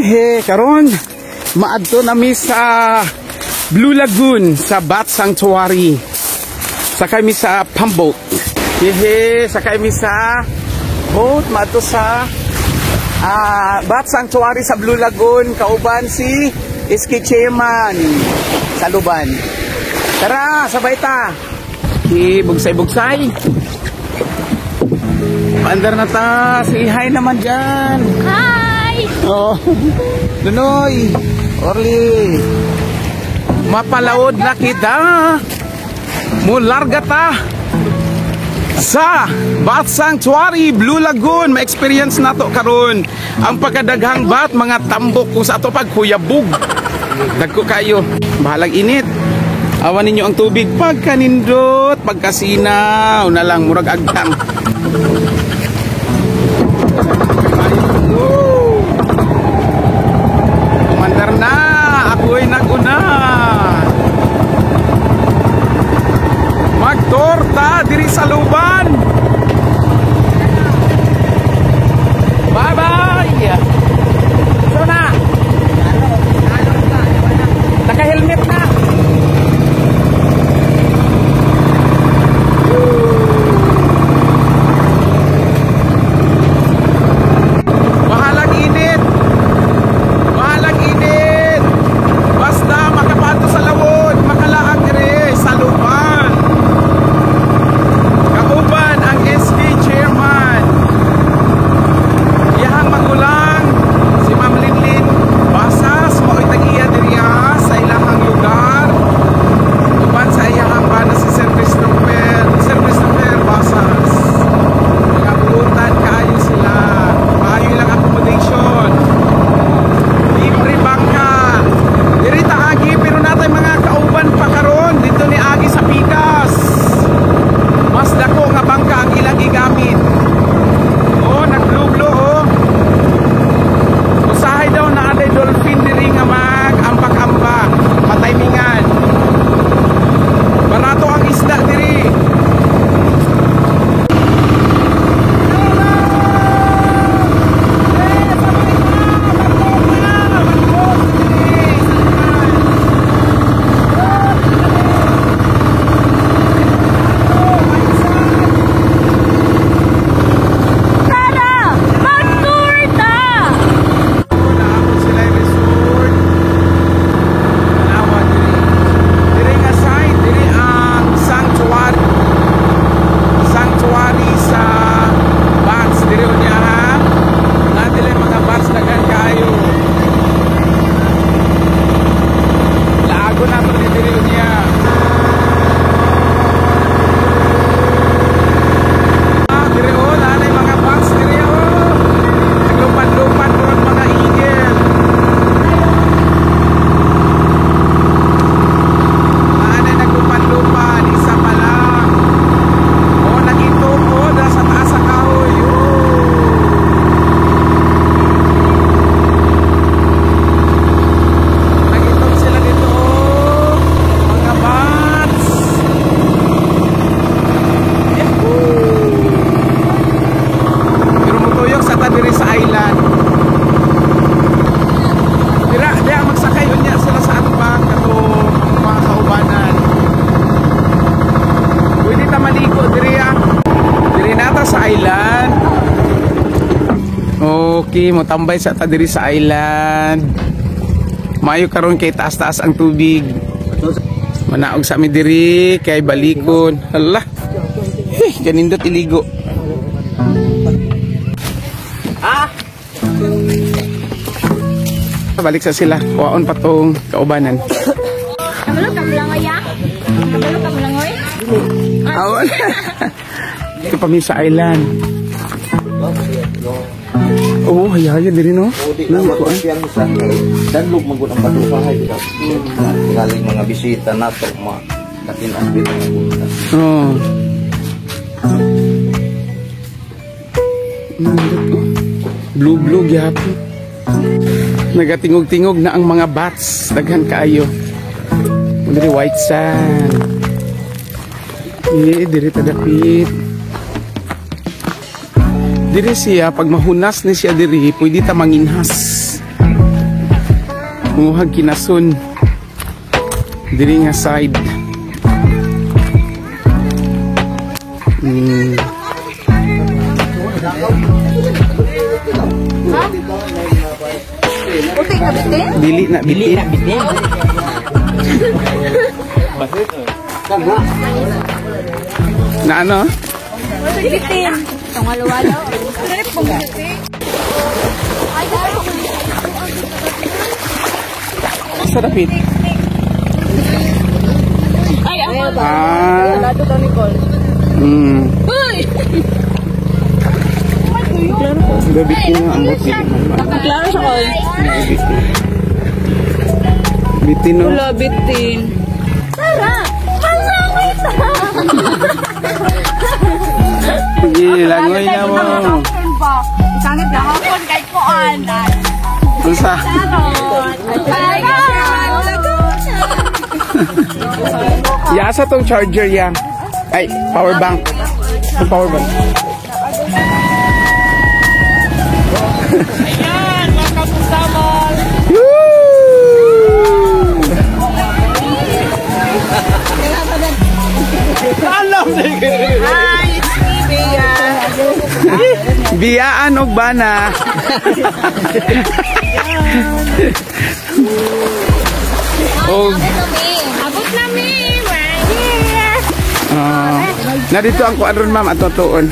Hehe, karon maadto nami sa Blue Lagoon sa Bat Sanctuary. Sakay mi sa pump. Hehe, sakay mi sa boat maadto sa Bat Sanctuary sa Blue Lagoon, kauban si SK Chairman sa Luban. Tara, sabay ta. Okay, bugsay-bugsay. Paandar na ta. Say hi naman dyan. Hi! Oh. Nunoy. Orly. Mapalaod na kita. Mularga ta sa Bat Sanctuary, Blue Lagoon. Ma-experience nato karon ang pagkadaghang bat, mga tambok kung sa ato pagkuyabog. Dagko kayo. Bahalag init. Awan ninyo ang tubig pagkanindot, pagkasinaw na lang murag agtang. Woo! Kumandar na, ako'y naguna. Magtorta diri sa Luban. Bye-bye. So na. Naka-helmet na. Bahalag init. Bahalag init. Basta makapato sa lawod, makalaag dire sa Luban. Kauban ang SK Chairman. Iyahang magulang si Ma'am Linlin Basas mao'y tag-iya diri sa ilahang lugar. Uban sa iyahang bana si Sir Christopher, Sir Christopher Basas. Mga buutan kaayo sila. Maayo ilang accommodation. Libre bangka. Diri ta agi pero natay mga kauban pa karon dito ni agi sa Pikas. Mas dako nga bangka ang ilang gigamit. Oh, nagluglo oh. Usahay daw na aday dolphin diri nga mag-ambak-ambak, pataymingan. Barato ang isda diri. Tara! Mag-tour ta! Naabot sila yung resort. Tanawa diri. Diri nga side, diri ang sanctuary. Sanctuary sa bats. Diri unya ha. Nadila yung mga bats, daghan kaayo. Laago na to ni diri unya. Ah, diri oh, naanay mga bats diri oh. Naglupad-lupad murag mga eagle. Naanay naglupad-lupad, isa pa lang. Oh, nagito oh, dara sa taas sa kahoy. Oh. Nagitong sila dito oh. Mga bats. Yahoo! Pero mutuyok sa ta diri sa island. Dira, diya magsakay unya sila sa atbang kato mga kaubanan. Pwede ta maligo diri ah. Diri nata sa island. Okay, motambay sa ta diri sa island. Maayo karon kay taas-taas ang tubig. Manaog sa mi diri kay balikon. Hala. Eh, kanindot iligo. Ah. Balik sa sila. Kuwaon pa tong kaubanan. Kabalo ka mulangoy ya? Kabalo ka mulangoy? Awan. Ito pa mi sa island. Oh, hayaya diri no. Di na makuan sa danlog man gud ang batukahay dito. Galing mga bisita nato ma katin-as dito nga punta. Oh. Nandot oh. Blue blue gyapon. Nagatingog-tingog na ang mga bats. Daghan kaayo. Diri white sand. Eh, diri ta dapit. Diri siya, pag mahunas ni siya diri, pwede ta manginhas. Muhag kinasun. Diri nga side. Puti na bitin? Dili na bitin. Na ano? Bitin. Tungalo-walo. Sa dapit. Ay, ako. Ah. Lado daw ni Cole. Uy! Bitin nga ang buti. Klaro siya, Cole. Bitin. Bitin no. Wala, bitin. Tara! Masakit! Sige, langoy na mo. Isangit na ako. Kahit po, anay. Unsa? Ay, Yasa tong charger ya. Ay, power bank. Ang power bank. Ayan, welcome to Samal. Woo! Hi, it's me, Bea. Biyaan og bana. Og Abot na mi! We're here! Ah, narito ang kuan ron, ma'am, ato tuon.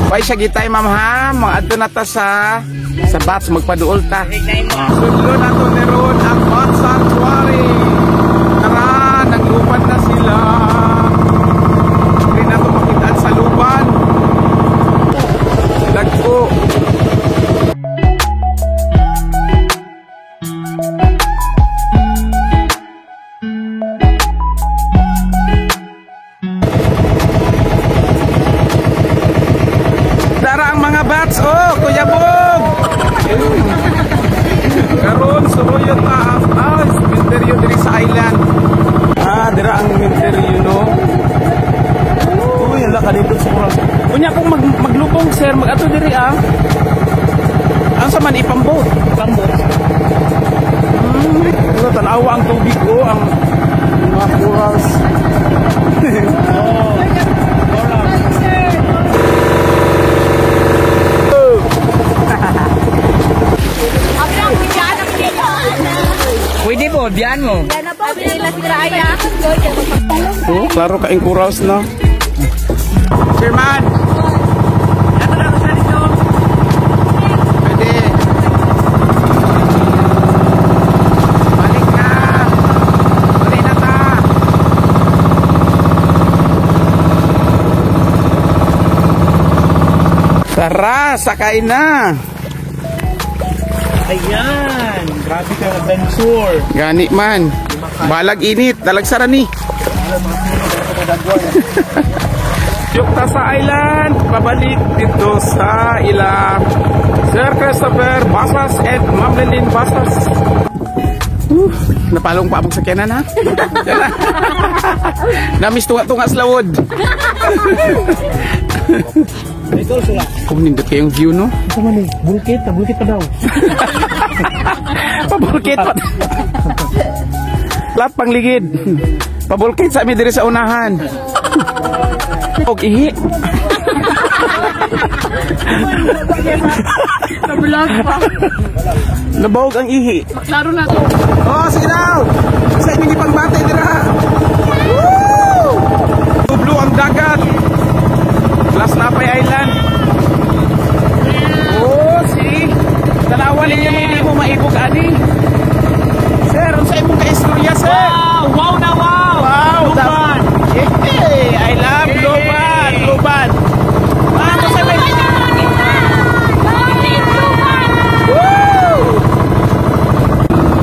Way siya gitay, ma'am, ha. Mga adto na ta sa bats magpaduol ta. Sudlo na to ni ron ang Bat Sanctuary. Tara, naglupan na sila. Hindi na to makitaan sa luban. Dagko. Dara ang mga bats, oh, Kuya Bob! Karon suruyon ta ang cementerio diri sa island. Ah, dira ang cementerio, no. Uy, hala ka dito sa oras. Unya kung maglubong sir, mag-ato diri ah. Ang sa man ipambot, pambot. Tanawa ang tubig ko, ang mga corals. Oh. Pwede po, biyan mo. Oh, klaro kaing corals no. Chairman. Pwede. Balik na. Balik na ta. Tara, sakay na. Ayan, grabe ka adventure. Gani man. Balag init, dalagsara ni. Yukta sa island, pabalik dito sa ila Sir Christopher Basas and Ma'am Lilin Basas. Napalong pa among sakyanan ha. Namis tunga-tunga sa lawod. Kung nindot kayong view no? Ito man eh, bulkit, bulkit pa daw. Pabulkit pa. Lahat pangligid. Pabulkit sa amin diri sa unahan. Og ihi. Nabulag pa. Nabawag ang ihi. Klaro na to. Oh, sige daw. Sa inyong ipangbate dira. Woo! Blue ang dagat. Plus Napay Island. Oh, see? Tanawa ninyo hindi mo maibog ani. Sir, unsa imong kaistorya, sir? Wow, wow na wow. Wow, Luban. Yeah, I love Luban, Luban. Ah, sa may. Woo!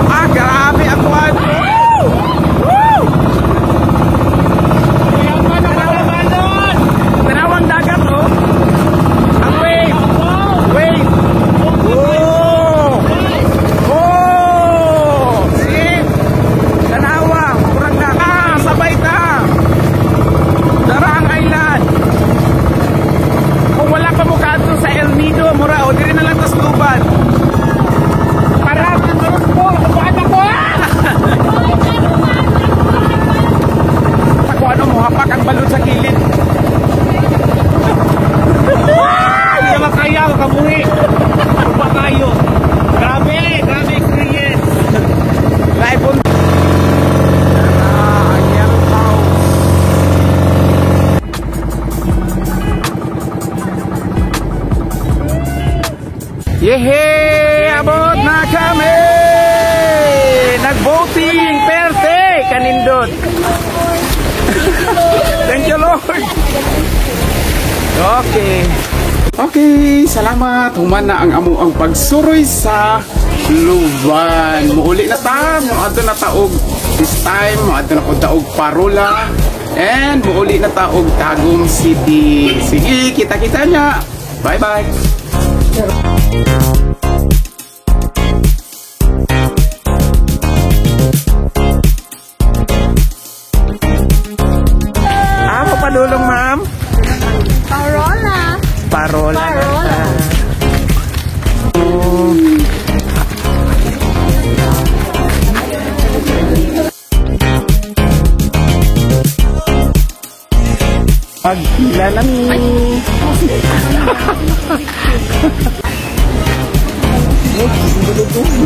Ah, grabe ang kuwan. Woo! Woo! Tanawang dagat, oh. Ang wave. Wave. Oh! Oh! Yehey! Abot na kami! Nag-boating! Perfect! Kanindot! Thank you, Lord! Okay. Okay, salamat. Human na ang amo ang pagsuroy sa Luban. Muuli na ta, moadto na ta og this time, moadto na ko og Parola. And muuli na ta og Tagum City. Sige, kita-kita niya. Bye-bye. Ah, papadulong, ma'am. Parola. Parola. Parola. Pagpila na mi.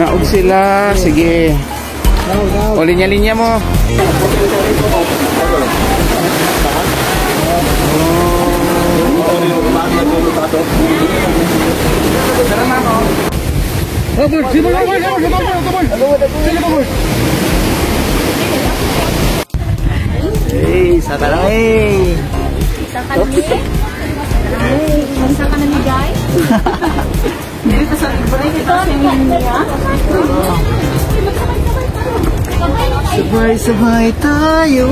Naog sila. Sige. O, linya-linya mo. Hey, sa taray. Isa ka na ni? Isa ka na ni, guys? Sabay-sabay tayo.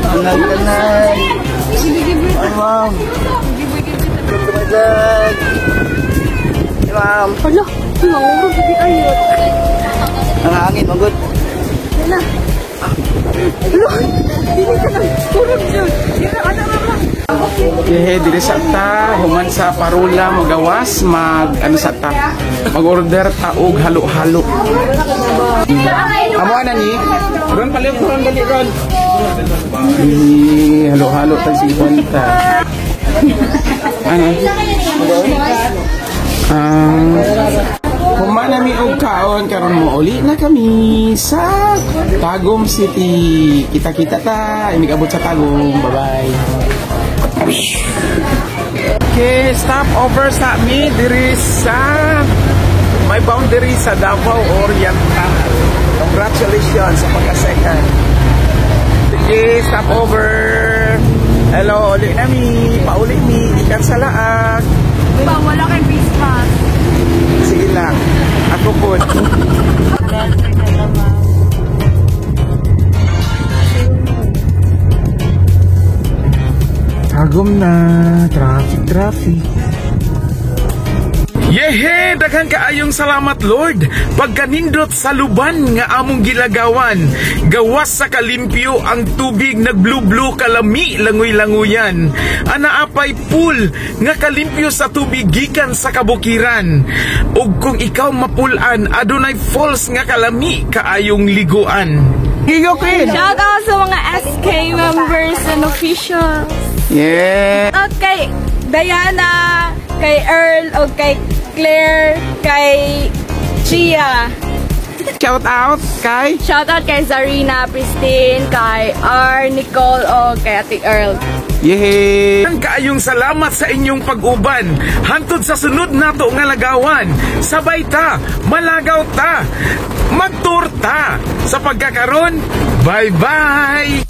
Tanay-tanay. Ay, ma'am. Tumadag. Hey, ma'am. Hala, nangurog di ayo. Ang hangin, magod. Yehe, diri sa ta, human sa Parola magawas, mag ano sa ta, mag-order ta og halo-halo. Amo ana ni? Ron palihog ron dali ron. Eh, halo-halo tag 50. Ano? Ah, human na mi og kaon karon mo uli na kami sa Tagum City. Kita-kita ta, inig-abot sa Tagum. Bye-bye. Okay, stop over sa mi diri sa may boundary sa Davao Oriental. Congratulations sa pagka-second. Sige, stop over. Hello, uli na mi. Pauli mi. Ikan sa laag. Ba, wala kay Christmas. Sige lang. Ako po. Tagum na. Traffic, traffic. Yehe! Daghan kaayong salamat, Lord! Pagkanindot sa Luban nga among gilagawan, gawas sa kalimpyo ang tubig nagblublo kalami langoy-langoyan. Ana apay pool nga kalimpyo sa tubig gikan sa kabukiran. Ug kung ikaw mapulan, adunay falls nga kalami kaayong liguan. Gigo, Queen! Shout out sa mga SK members and officials. Yeah! Shout out kay Diana, kay Earl, o kay Claire, kay Chia. Shout out kay Shout out kay Zarina, Pristine, kay R, Nicole, o kay Ate Earl. Yehey! Ang kaayong salamat sa inyong pag-uban. Hantod sa sunod nato nga lagawan. Sabay ta, malagaw ta, magturta. Sa pagkakaron, bye-bye!